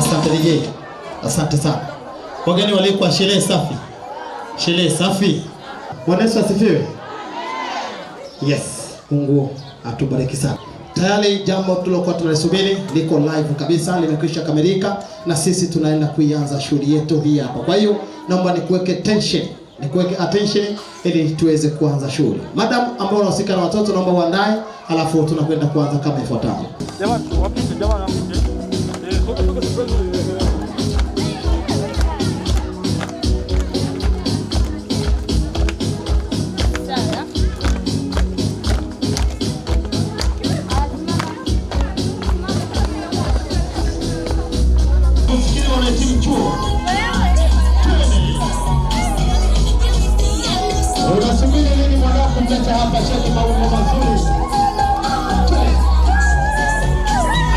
Asante DJ. Asante sana. Wageni walikuwa, sherehe safi. Sherehe safi. Bwana Yesu asifiwe. Yes, Mungu atubariki sana. Tayari jambo tulokuwa tunalisubiri liko live kabisa, limekwisha kamilika na sisi tunaenda kuianza shughuli yetu hii hapa. Kwa hiyo naomba nikuweke tension, nikuweke attention ili tuweze kuanza shughuli. Madam ambao wanahusika na watoto naomba uandae, alafu tunakwenda kuanza kama ifuatavyo. Jamani, wapishe jamani, wapishe. Eh, soka soka soka. Tusikilize wanahitimu chuo. Unasubiri nini mwanao kumleta hapa shati maumbo mazuri? Twende.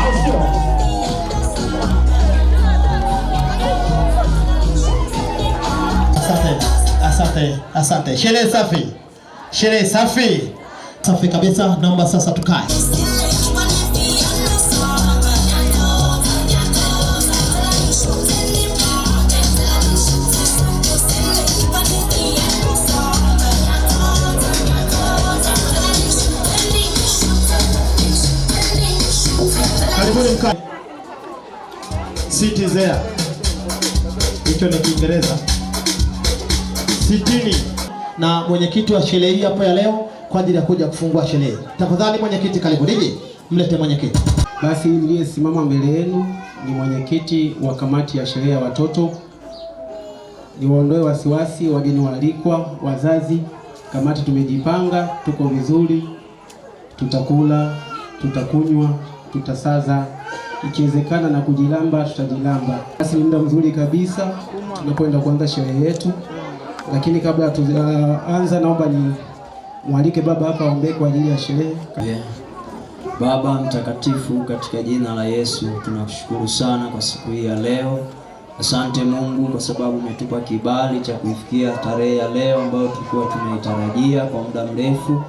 Au sio? Asante, asante, asante. Sherehe safi, sherehe safi, safi kabisa. Naomba sasa tukae. Karibuni mkae. Sit is there. Hicho ni Kiingereza. 60 na mwenyekiti wa sherehe hii hapo ya leo kwa ajili ya kuja kufungua sherehe. Tafadhali mwenyekiti, karibu. Nije mlete mwenyekiti. Basi niliyesimama mbele yenu ni mwenyekiti wa kamati ya sherehe ya watoto. Niwaondoe wasiwasi wageni waalikwa, wazazi. Kamati tumejipanga, tuko vizuri, tutakula, tutakunywa, tutasaza, ikiwezekana na kujilamba tutajilamba. Basi ni muda mzuri kabisa tunapoenda kuanza sherehe yetu, lakini kabla hatujaanza, naomba ni mwalike baba hapa aombee kwa ajili ya sherehe. Yeah. Baba mtakatifu, katika jina la Yesu tunakushukuru sana kwa siku hii ya leo. Asante Mungu kwa sababu umetupa kibali cha kuifikia tarehe ya leo ambayo tulikuwa tumeitarajia kwa muda mrefu.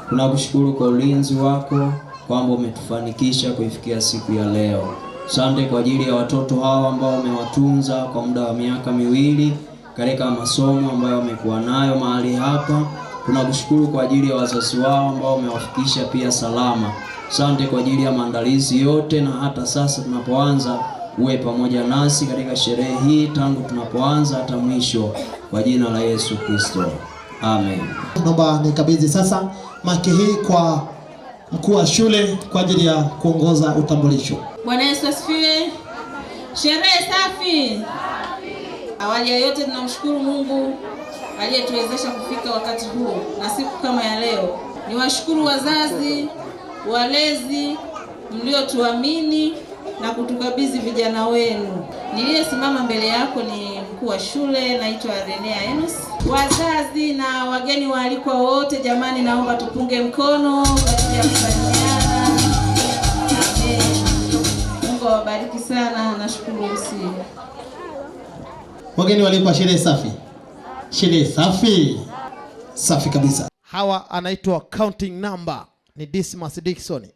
Tunakushukuru kwa ulinzi wako kwamba umetufanikisha kuifikia siku ya leo. Asante kwa ajili ya watoto hawa ambao umewatunza kwa muda wa miaka 2 katika masomo ambayo wamekuwa nayo mahali hapa. Tunakushukuru kwa ajili ya wazazi wao ambao umewafikisha pia salama. Asante kwa ajili ya maandalizi yote, na hata sasa tunapoanza, uwe pamoja nasi katika sherehe hii tangu tunapoanza hata mwisho, kwa jina la Yesu Kristo, amen. Naomba nikabidhi sasa maki hii kwa mkuu wa shule kwa ajili ya kuongoza utambulisho. Bwana Yesu asifiwe. Sherehe safi. Awali ya yote tunamshukuru Mungu aliyetuwezesha kufika wakati huu na siku kama ya leo. Niwashukuru wazazi, walezi mliotuamini na kutukabidhi vijana wenu. Niliyesimama mbele yako ni mkuu wa shule, naitwa Renea Enos. Wazazi na wageni waalikwa wote, jamani, naomba tupunge mkono kwa ajili ya kusalimiana. Amen. Mungu awabariki sana, nashukuru MC. Wageni walikuwa, sherehe safi, sherehe safi, safi kabisa. Hawa anaitwa counting number ni Dismas Dickson. My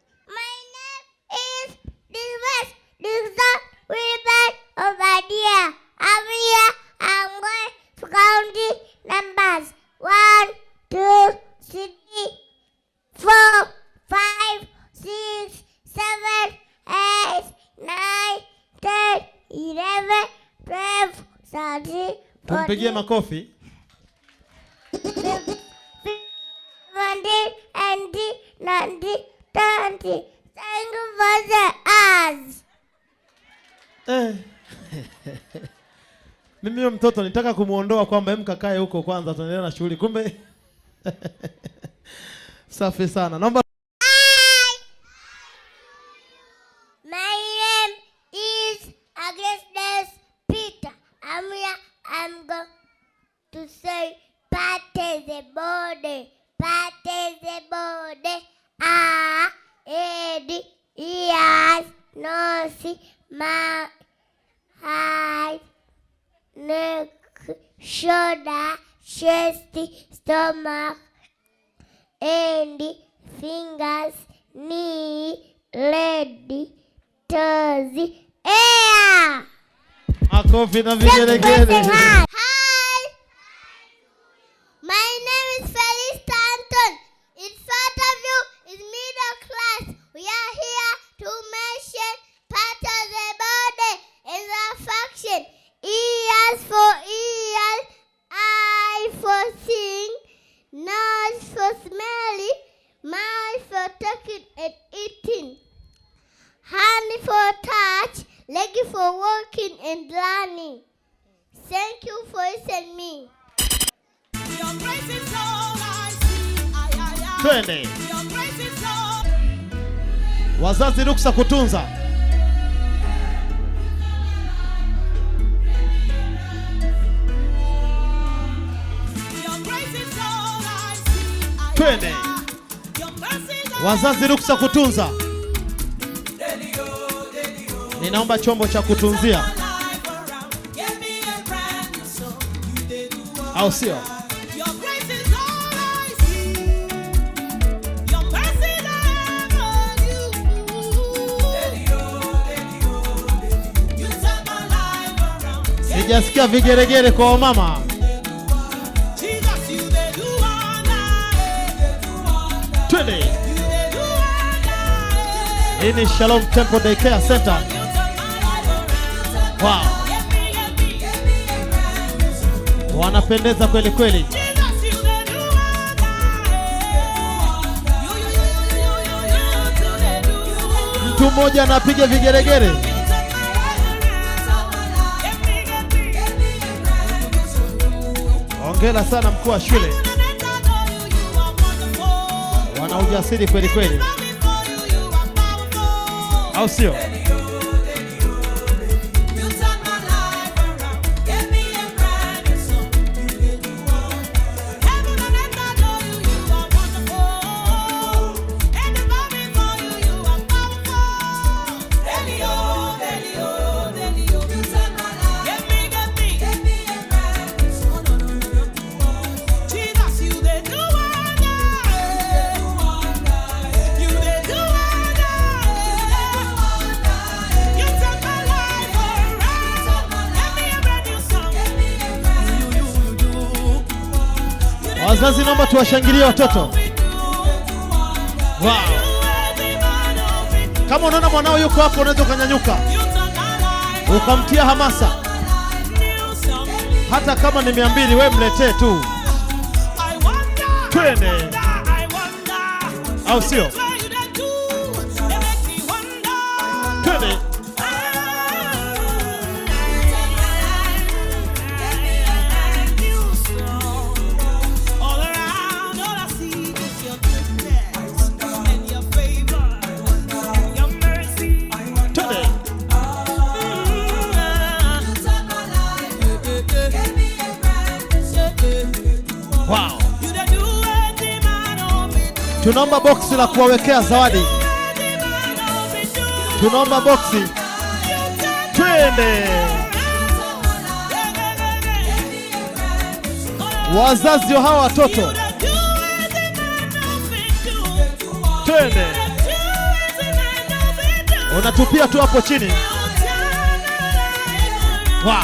name is Dismas Dixon Wilbert Obadia. I'm here. I'm going to count the numbers. 1, 2, 3, 4, 5, 6, 7, 8, 9, 10, 11, 12, 13, Tumpigie 14, makofi. 17, 18, 19, 20. Thank you for the us. Eh. Mimi huyo mtoto nitaka kumuondoa kwamba hem kakae huko kwanza tuendelee na shughuli, kumbe safi sana. Naomba My name is Augustus Peter. I'm here. I'm going to say pat the body, pat the body. A, head, ears, nose, mouth, eyes, neck, shoulder, chest, stomach, and fingers, knee, leg, toes, hair. Makofi na vigelegele. Hi. My name is Felista Anton. In front of you is middle class. We are here to mention part of the body and the function. Ears for ears, eye for seeing, nose for smelling, mouth for talking and eating, hand for touch, leg for walking and learning. Thank you for listening me. Twende. Wazazi ruksa kutunza. Twende. Wazazi ruksa kutunza. Ninaomba chombo cha kutunzia. Au sio? Sijasikia vigeregere kwa wamama. Twende. Hii ni Shalom Temple Daycare Center. Wow. Wanapendeza kweli kweli. Mtu mmoja anapiga vigeregere. Hongera sana mkuu wa shule. Wana ujasiri kweli kweli. Au sio? Wazazi, naomba tuwashangilie watoto. Wow. Kama unaona mwanao yuko hapo, unaweza ukanyanyuka ukamtia hamasa. Hata kama ni 200, we mletee tu. Twende. Au sio? Twende. Twende. Wow. Tunaomba boksi la kuwawekea zawadi. Tunaomba boksi. Twende. Wazazi wa hawa watoto. Twende. Unatupia tu hapo chini. Wow.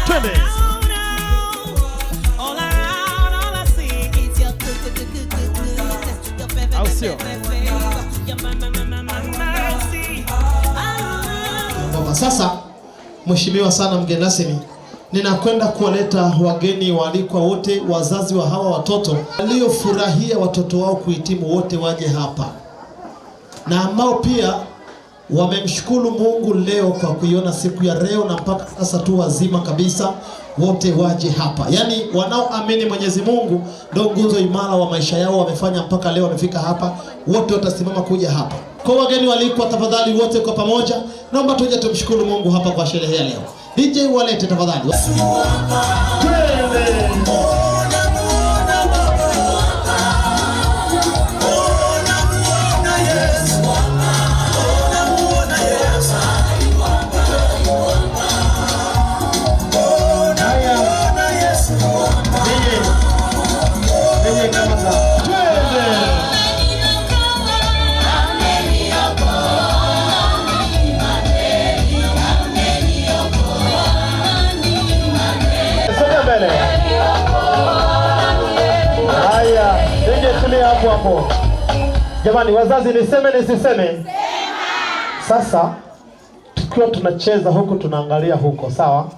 Twende. Au sio? Ngoma. Sasa mheshimiwa sana mgeni rasmi, ninakwenda kuwaleta wageni waalikwa wote, wazazi wa hawa watoto waliofurahia watoto wao kuhitimu, wote waje hapa, na ambao pia wamemshukuru Mungu leo kwa kuiona siku ya leo na mpaka sasa tu wazima kabisa, wote waje hapa. Yaani wanaoamini Mwenyezi Mungu ndio nguzo imara wa maisha yao, wamefanya mpaka leo wamefika hapa, wote watasimama kuja hapa. Kwa wageni waalikwa, tafadhali wote kwa pamoja, naomba tuje tumshukuru Mungu hapa kwa sherehe ya leo. DJ walete tafadhali. Twende. Hapo hapo. Jamani wazazi, niseme nisiseme? Sema. Sasa tukiwa tunacheza huku tunaangalia huko, sawa?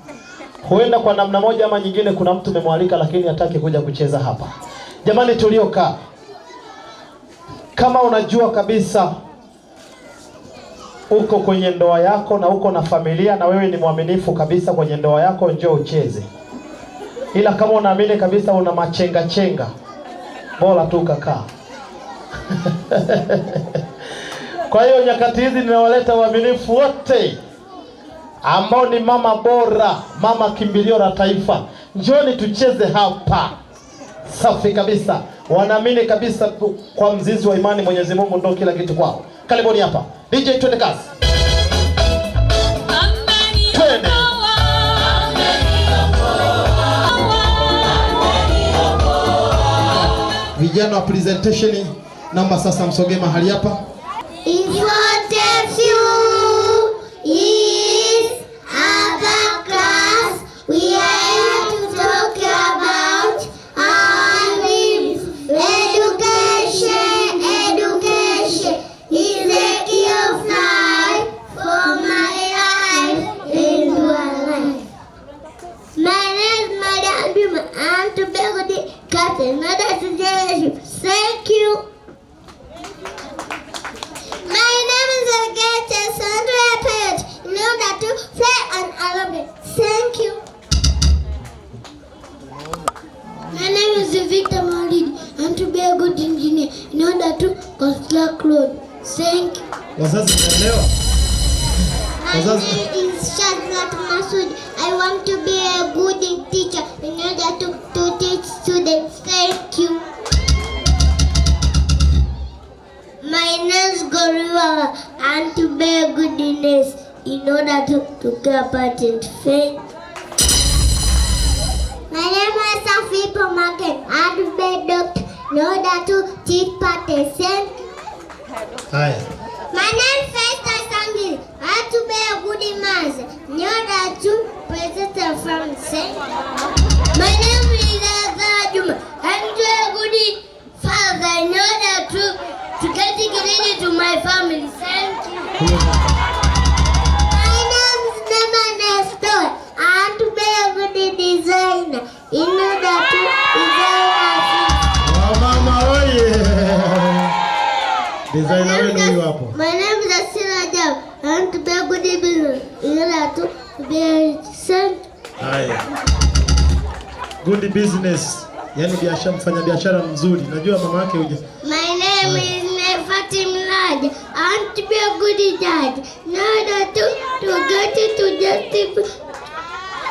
Huenda kwa namna moja ama nyingine kuna mtu umemwalika lakini hataki kuja kucheza hapa. Jamani tuliokaa, kama unajua kabisa uko kwenye ndoa yako na uko na familia na wewe ni mwaminifu kabisa kwenye ndoa yako, njoo ucheze. Ila kama unaamini kabisa una machenga chenga, bora tu kakaa. Kwa hiyo nyakati hizi ninawaleta waaminifu wote ambao ni mama bora, mama kimbilio la taifa. Njoni tucheze hapa. Safi kabisa. Wanaamini kabisa kwa mzizi wa imani Mwenyezi Mungu ndio kila kitu kwao. Karibuni hapa. DJ, twende kazi. Twende. Vijana wa presentation, naomba sasa msogee mahali hapa. In front of you is our class. We are here to talk about our dreams. Education, education is the key of life for my life and your life. My name is Mariam Juma. I'm to be the captain. Thank you. My name is Agata Sandra Page. In order to play an aeroplane. Thank you. My name is Victor Maulidi. I'm to be a good engineer in order to construct road. Thank you. Wazazi mnaelewa? My name is Shazlat Masood. I want to be a good teacher in order to teach students. Thank you. My name is Goriwala. I want to be a good nurse in order to care patient. Thank you. My name is Safi Pomaken. I want to be a doctor in order to teach patients. Thank you. Haya. My name is Festa Sangi. I want to be a good man in order to present the family. Thank you. My name is Azara Juma. I want to be a good father in order to get credit to my family. Thank you. My name is Nema Nestor. I want to be a good designer in order to design a thing. Wamama oye! Designer wenu huyu hapo. My name is Asira Jab. I want to be a good business in order to be a saint. Haya. Good business. Yaani biashara, mfanya biashara mzuri. Najua mama yake huja. My name is Nefati Mlad. I want to be a good judge in order to get to justice,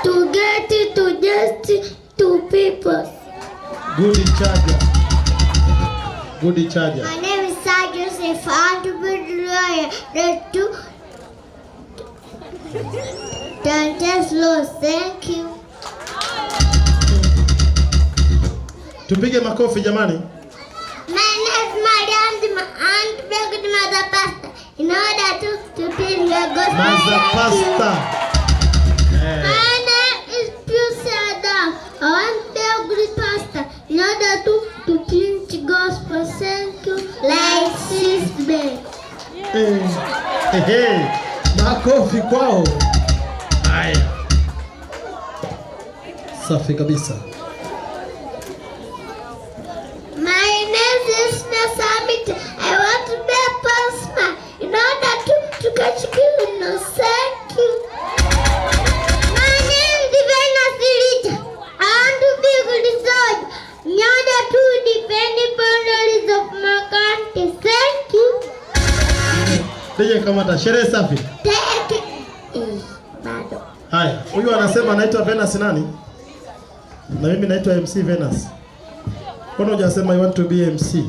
to get to justice to people. Good charger. Good charger. My name is Sir Joseph. I want to be a lawyer to test law. Thank you. Tupige makofi jamani. My name is Mariam Juma. I want to be a good mother pastor in order to preach the gospel. Mother pastor. My name is Pusi Adam. I want to be a good pastor in order to preach the gospel. Thank you. Like sister. Hey. Hey, hey. Makofi kwao. Haya. Safi kabisa. My name is Nasamit. I want to be a postman in order to catch criminals. Thank you. My name is Divina Sirija. I want to be a good soldier in order to defend the boundaries of my country. Thank you. DJ kamata, sherehe safi. Take it. Bado. Haya, huyu anasema anaitwa Venus nani? Na mimi naitwa MC Venus. Mbona hujasema you want to be MC?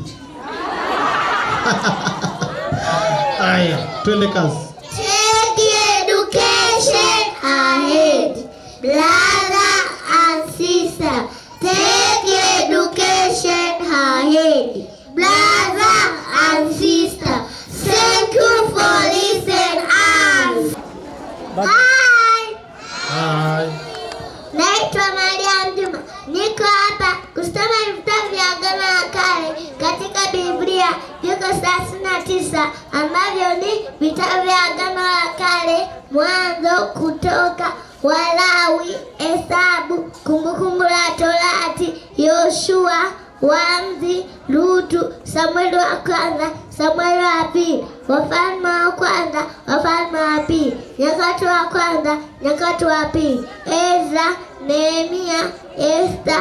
Haya, twende kazi. Take education ahead, brother and sister. Take education ahead, brother and sister. Thank you for listening us. Hi. Hi. Naitwa Mariam Juma. Niko hapa kusoma vitabu vya Agano la Kale katika Mwanzo, Kutoka, Walawi, Hesabu, Kumbukumbu la Torati, Yoshua, Waamuzi, Rutu, Samueli wa kwanza, Samueli wa pili, Wafalme wa kwanza, Wafalme wa pili, Nyakati wa kwanza, Nyakati wa pili, Ezra, Nehemia, Esta,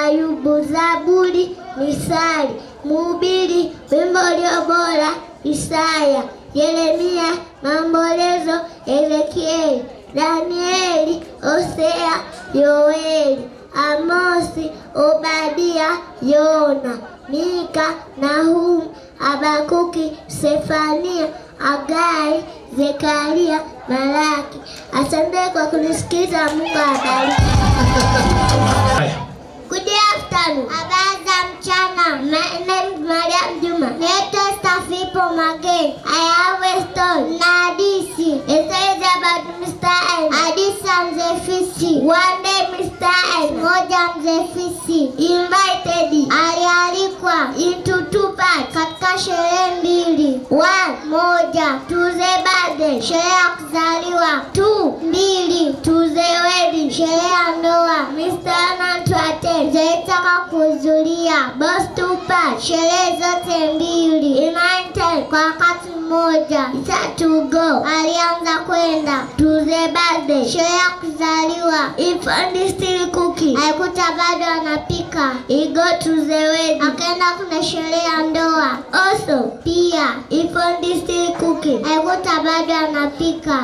Ayubu, Zaburi, Misali, Mhubiri, Wimbo ulio bora, Isaya, Yeremia, Maombolezo, Ezekieli, Danieli, Hosea, Yoeli, Amosi, Obadia, Yona, Mika, Nahum, Habakuki, Sefania, Hagai, Zekaria, Malaki. Asante kwa kunisikiza. Mungu awabariki. Good afternoon. Habari za mchana. My name is Mariam Juma. Naitwa Esther Mage. I have a story. Na hadithi. A story is about Mr. N. Hadithi ya Mzee Fisi. One day Mr. N. Moja Mzee Fisi. Invited. Alialikwa into two parts. Katika sherehe mbili. One, moja. To the birthday. Sherehe ya kuzaliwa. Two, mbili. To the wedding. Sherehe ya ndoa. Mr. N want to attend. Alitaka kuhudhuria. Both two parts. Sherehe zote mbili. In one time. Kwa wakati mmoja. He started to go. Alianza kwenda to the birthday. Sherehe ya kuzaliwa. He found still cooking. Alikuta bado anapika. He go to the wedding. Akaenda kuna sherehe ya ndoa. Also, pia, he found still cooking. Alikuta bado anapika.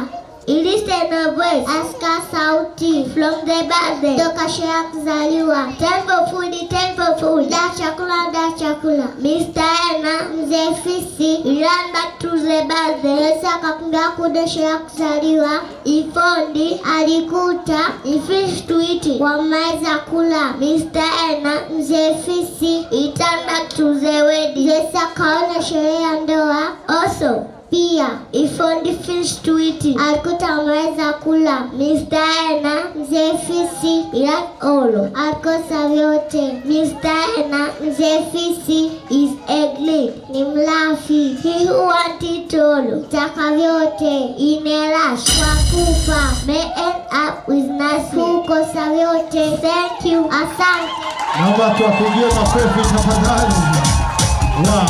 He listened a voice, akasikia sauti from the birthday, toka sherehe ya kuzaliwa. Time for food, time for food. Da chakula, da chakula. Mr. N, Mzee Fisi, he ran back to the birthday. Yesu akakimbia kuja sherehe ya kuzaliwa. He found, alikuta, he finished to eat, wameweza kula. Mr. N, Mzee Fisi, he turned back to the wedding. Yesu akaona sherehe ya ndoa. Also, pia, he found finished to eat. Alikuta ameweza kula. Mr. N, Mzee Fisi, he lacked all. Alikosa vyote. Mr. N, Mzee Fisi is a greed. Ni mlafi. He who wanted all. Taka vyote. In a rush. Kwa pupa. May end up with nothing. Kukosa vyote. Thank you. Asante. Naomba tuwapigie makofi tafadhali. Wow.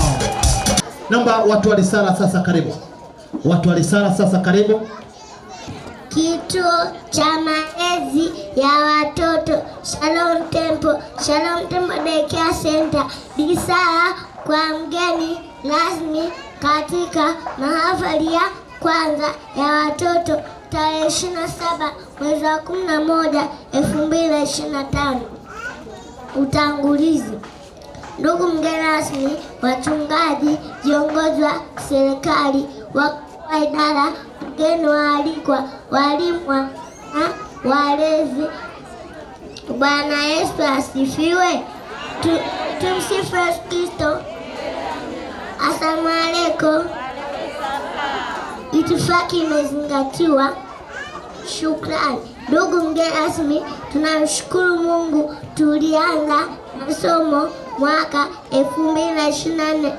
Naomba watu wa risala sasa karibu. Watu wa risala sasa karibu. Kituo cha malezi ya watoto Shalom Temple, Shalom Temple Daycare Center. Risala kwa mgeni rasmi katika mahafali ya kwanza ya watoto tarehe 27 mwezi wa 11 2025. Utangulizi. Ndugu mgeni rasmi, wachungaji, viongozi wa serikali, wakuu wa idara, mgeni waalikwa, walimu na walezi. Bwana Yesu asifiwe. Tumsifu Yesu Kristo. Asalamu alaikum. Itifaki imezingatiwa. Shukrani. Ndugu mgeni rasmi, tunamshukuru Mungu tulianza masomo mwaka 2024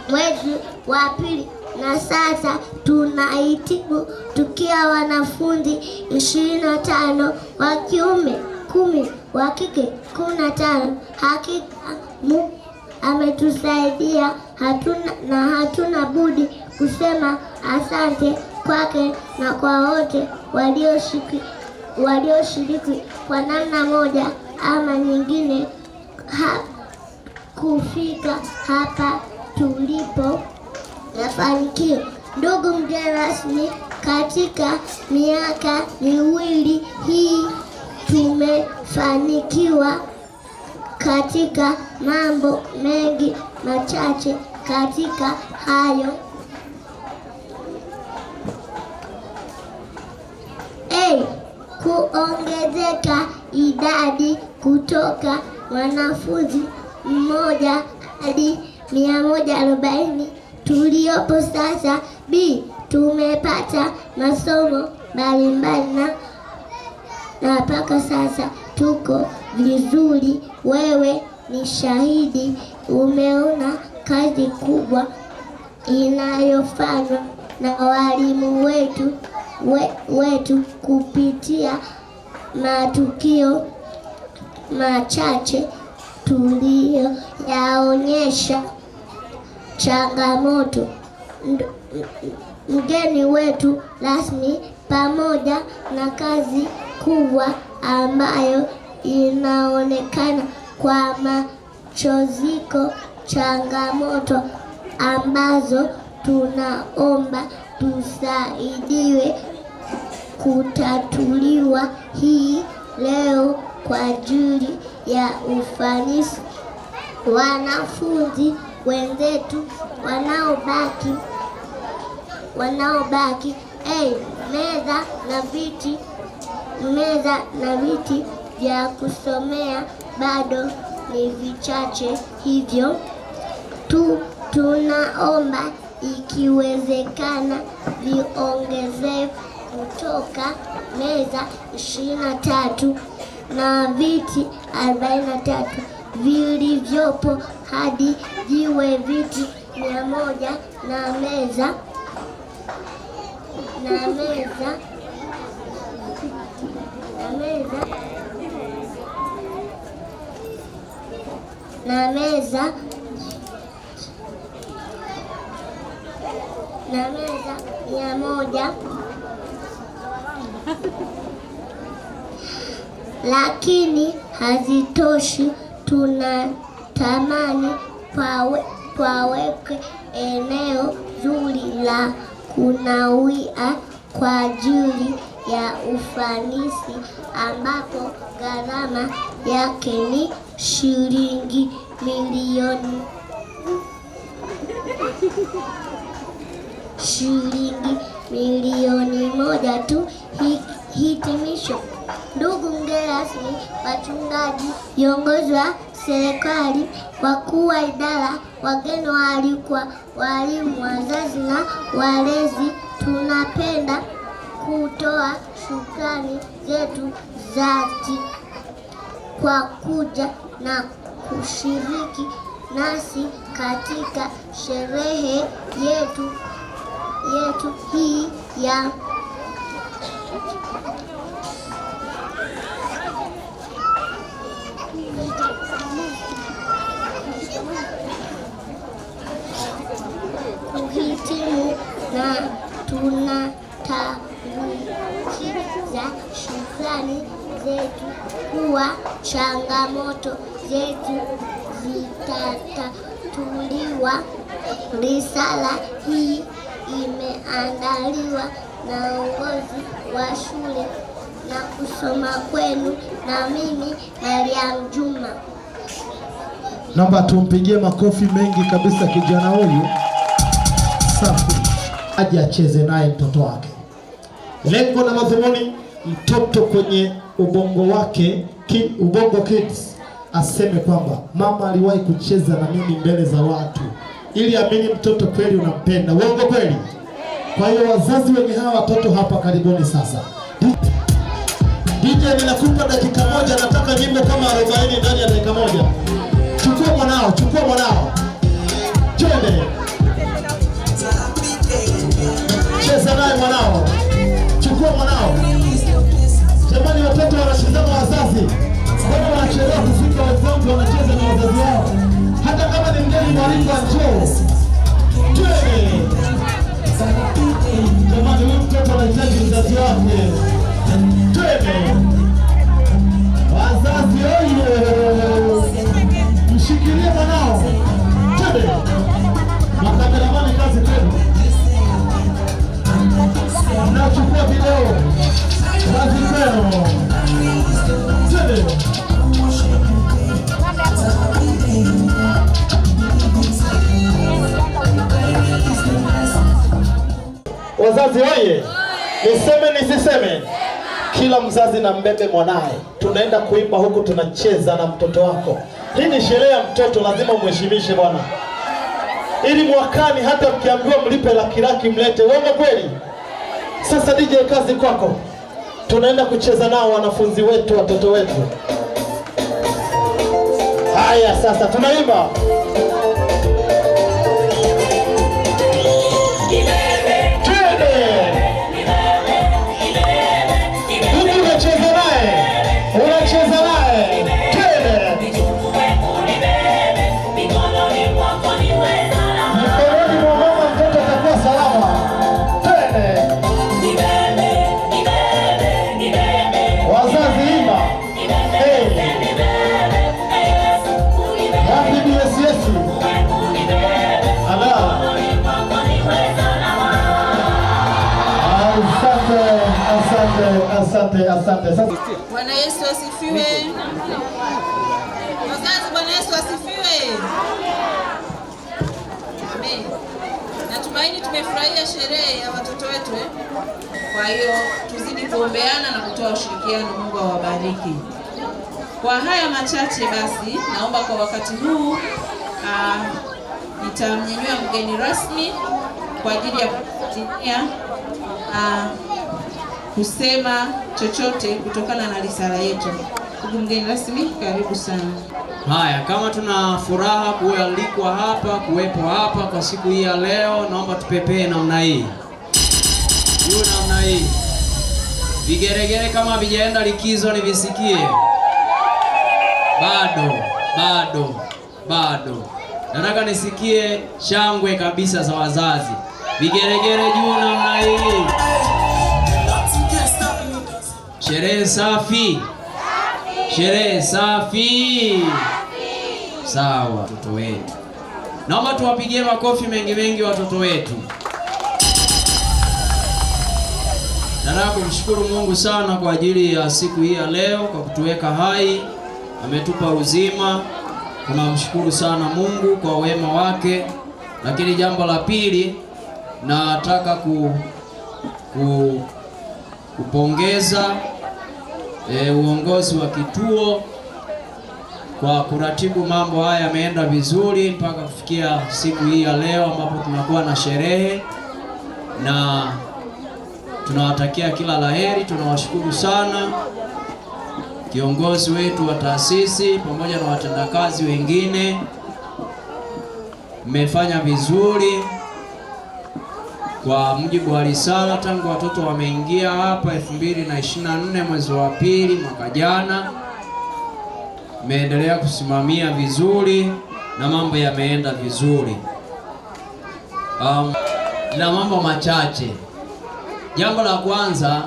mwezi wa pili na sasa tunahitimu tukiwa wanafunzi 25 wa kiume, 10 wa kike, 15. Hakika Mungu ametusaidia, hatuna budi kusema asante kwake na kwa wote walioshiriki kwa namna moja ama nyingine kufika hapa tulipo mafanikio. Ndugu mgeni rasmi, katika miaka 2 hii tumefanikiwa katika mambo mengi. Machache katika hayo: A, kuongezeka idadi kutoka wanafunzi 1 hadi 140 tuliopo sasa. B, tumepata masomo mbalimbali na mpaka sasa tuko vizuri. Wewe ni shahidi, umeona kazi kubwa inayofanywa na walimu wetu. wetu kupitia matukio machache tuliyoyaonyesha changamoto. Mgeni wetu rasmi, pamoja na kazi kubwa ambayo inaonekana kwa macho, ziko changamoto ambazo tunaomba tusaidiwe kutatuliwa hii leo kwa ajili ya ufanisi. Wanafunzi wenzetu wanaobaki meza na viti vya kusomea bado ni vichache, hivyo tu tunaomba ikiwezekana viongezee kutoka meza 23 na viti 43 vilivyopo hadi viwe viti 100 na meza 100, lakini hazitoshi. Tunatamani pawekwe eneo zuri la kunawia kwa ajili ya ufanisi ambapo gharama yake ni shilingi milioni 1 tu. Hitimisho. Ndugu mgeni rasmi, wachungaji, viongozi wa serikali, wakuu wa idara, wageni waalikwa, walimu, wazazi na walezi, tunapenda kutoa shukrani zetu dhati kwa kuja na kushiriki nasi katika sherehe yetu hii ya kuhitimu na tunatanguliza shukrani zetu kuwa changamoto zetu zitatatuliwa. Risala hii imeandaliwa na uongozi wa shule na kusoma kwenu na mimi Mariam Juma. Naomba tumpigie makofi mengi kabisa kijana huyu. Safi. Aje acheze naye mtoto wake. Lengo na madhumuni, mtoto kwenye ubongo wake Ubongo Kids aseme kwamba mama aliwahi kucheza na mimi mbele za watu, ili amini mtoto kweli unampenda. Uongo kweli? Kwa hiyo wazazi wenye hawa watoto hapa, karibuni sasa. DJ, ninakupa dakika moja, nataka nyimbo kama 40 ndani ya dakika moja. Chukua mwanao, chukua mwanao. Twende. Cheza naye mwanao. Chukua mwanao. Jamani, watoto wanashindana wazazi. Mbona wanachelewa kufika? Wenzangu wanacheza na wazazi wao? Hata kama ni mgeni mwalikwa, njoo. Twende. Jamani, huyu mtoto anahitaji mzazi wake. Twende. Wazazi oye! Mshikilie mwanao. Twende. Makameramani, kazi kwenu. Mnachukua video. Kazi kwenu. Twende. Wazazi oye! Niseme nisiseme? Kila mzazi na mbebe mwanaye, tunaenda kuimba huku tunacheza na mtoto wako. Hii ni sherehe ya mtoto, lazima umheshimishe bwana, ili mwakani hata mkiambiwa mlipe laki laki mlete. Uongo kweli? Sasa DJ, kazi kwako, tunaenda kucheza nao wanafunzi wetu, watoto wetu. Haya, sasa tunaimba. Twende. Asante, asante, asante, asante. Sasa Bwana Yesu asifiwe. Wazazi, Bwana Yesu asifiwe. Amen. Natumaini tumefurahia sherehe ya watoto wetu eh? Kwa hiyo tuzidi kuombeana na kutoa ushirikiano. Mungu awabariki. Kwa haya machache basi, naomba kwa wakati huu nitamnyanyua mgeni rasmi kwa ajili ya kutia kusema chochote kutokana na risala yetu. Ndugu mgeni rasmi, karibu sana. Haya, kama tuna furaha kualikwa hapa, kuwepo hapa kwa siku hii ya leo, naomba tupepee namna hii juu, namna hii, vigeregere kama vijaenda likizo nivisikie. Bado, bado, bado. Nataka nisikie shangwe kabisa za wazazi, vigeregere juu namna hii. Sherehe safi, sherehe safi. Sawa, watoto wetu, naomba tuwapigie makofi mengi mengi watoto wetu. Nataka kumshukuru Mungu sana kwa ajili ya siku hii ya leo, kwa kutuweka hai, ametupa uzima. Tunamshukuru sana Mungu kwa wema wake. Lakini jambo la pili, nataka kupongeza uongozi wa kituo kwa kuratibu mambo haya yameenda vizuri mpaka kufikia siku hii ya leo ambapo tunakuwa na sherehe, na tunawatakia kila laheri. Tunawashukuru sana kiongozi wetu wa taasisi pamoja na watendakazi wengine, mmefanya vizuri kwa mujibu wa risala tangu watoto wameingia hapa 2024 mwezi wa pili mwaka jana. Mmeendelea kusimamia vizuri na mambo yameenda vizuri. Na mambo machache. Jambo la kwanza,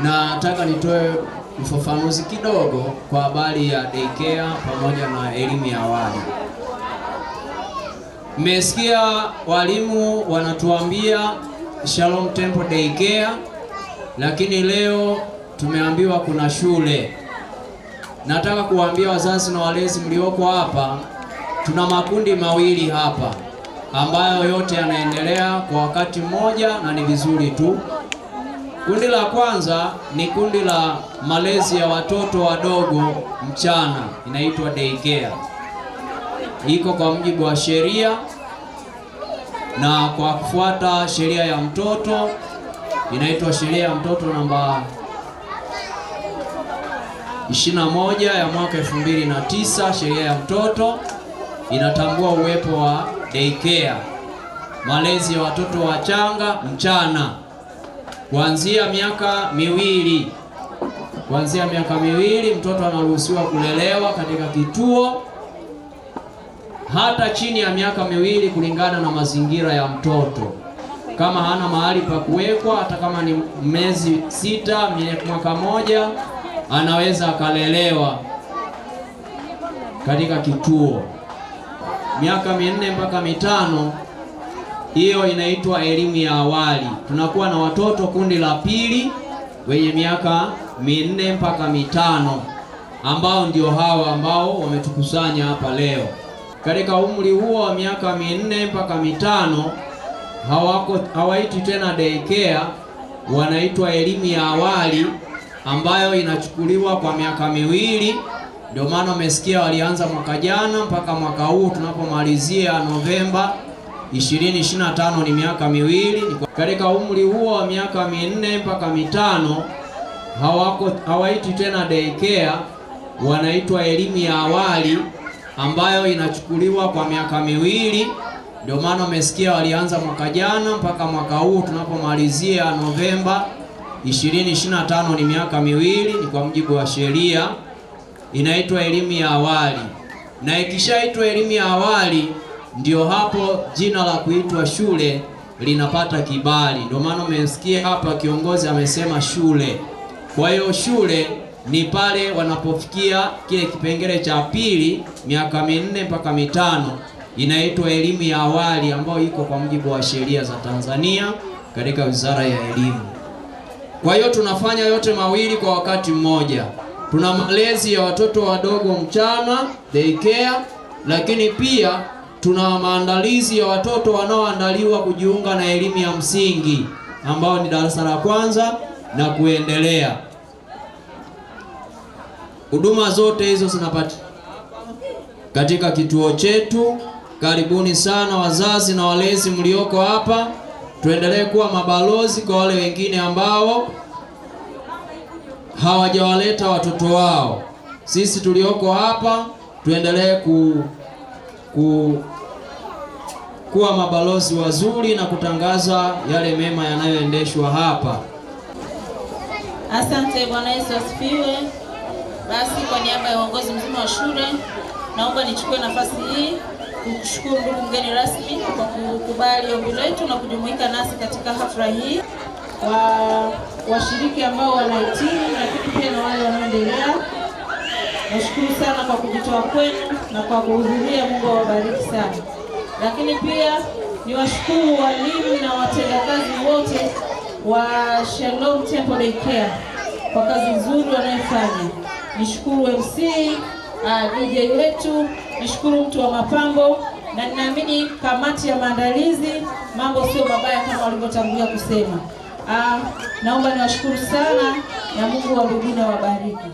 nataka nitoe ufafanuzi kidogo kwa habari ya daycare pamoja na elimu ya awali. Mmesikia walimu wanatuambia Shalom Temple Daycare, lakini leo tumeambiwa kuna shule. Nataka kuwaambia wazazi na walezi mlioko hapa, tuna makundi mawili hapa ambayo yote yanaendelea kwa wakati mmoja na ni vizuri tu. Kundi la kwanza ni kundi la malezi ya watoto wadogo mchana, inaitwa daycare. Iko kwa mujibu wa sheria na kwa kufuata sheria ya mtoto, inaitwa sheria ya mtoto namba 21 ya mwaka 2009. Sheria ya mtoto inatambua uwepo wa daycare, malezi ya watoto wachanga mchana kuanzia miaka miwili. Kuanzia miaka miwili mtoto anaruhusiwa kulelewa katika kituo, hata chini ya miaka miwili kulingana na mazingira ya mtoto. Kama hana mahali pa kuwekwa, hata kama ni miezi 6, mwaka moja, anaweza akalelewa katika kituo. Miaka 4 mpaka 5, hiyo inaitwa elimu ya awali. Tunakuwa na watoto kundi la pili wenye miaka 4 mpaka 5, ambao ndio hawa ambao wametukusanya hapa leo. Katika umri huo wa miaka 4 mpaka 5 hawaitwi tena daycare, wanaitwa elimu ya awali ambayo inachukuliwa kwa miaka miwili. Ndio maana umesikia walianza mwaka jana mpaka mwaka huu tunapomalizia Novemba 2025 ni miaka miwili. Katika umri huo wa miaka 4 mpaka 5 hawaitwi tena daycare, wanaitwa elimu ya awali ambayo inachukuliwa kwa miaka miwili. Ndio maana umesikia walianza mwaka jana mpaka mwaka huu tunapomalizia Novemba 2025 ni miaka miwili, ni kwa mujibu wa sheria inaitwa elimu ya awali. Na ikishaitwa elimu ya awali, ndio hapo jina la kuitwa shule linapata kibali. Ndio maana umesikia hapa kiongozi amesema shule. Kwa hiyo shule ni pale wanapofikia kile kipengele cha pili, miaka 4 mpaka 5, inaitwa elimu ya awali ambayo iko kwa mujibu wa sheria za Tanzania. katika Wizara ya Elimu. Kwa hiyo tunafanya yote mawili kwa wakati mmoja. Tuna malezi ya watoto wadogo mchana, daycare, lakini pia tuna maandalizi ya watoto wanaoandaliwa kujiunga na elimu ya msingi ambao ni darasa la kwanza na kuendelea. Huduma zote hizo zinapatikana katika kituo chetu. Karibuni sana wazazi na walezi mlioko hapa, tuendelee kuwa mabalozi kwa wale wengine ambao hawajawaleta watoto wao. Sisi tulioko hapa tuendelee kuwa mabalozi wazuri na kutangaza yale mema yanayoendeshwa hapa. Asante. Bwana Yesu asifiwe. Basi kwa niaba ya uongozi mzima wa shule naomba nichukue nafasi hii kukushukuru ndugu mgeni rasmi kwa kukubali ombi letu na kujumuika nasi katika hafla hii, wa washiriki ambao wanahitimu, lakini pia na wale wanaoendelea. Nashukuru sana kwa kujitoa kwenu na kwa kuhudhuria. Mungu awabariki sana. Lakini pia niwashukuru walimu na watendakazi wote wa Shalom Temple Daycare kwa kazi nzuri wanayofanya. Nishukuru MC, DJ wetu, nishukuru mtu wa mapambo, na ninaamini kamati ya maandalizi mambo sio mabaya kama walivyotangulia kusema. Naomba niwashukuru sana na Mungu wa mbinguni awabariki.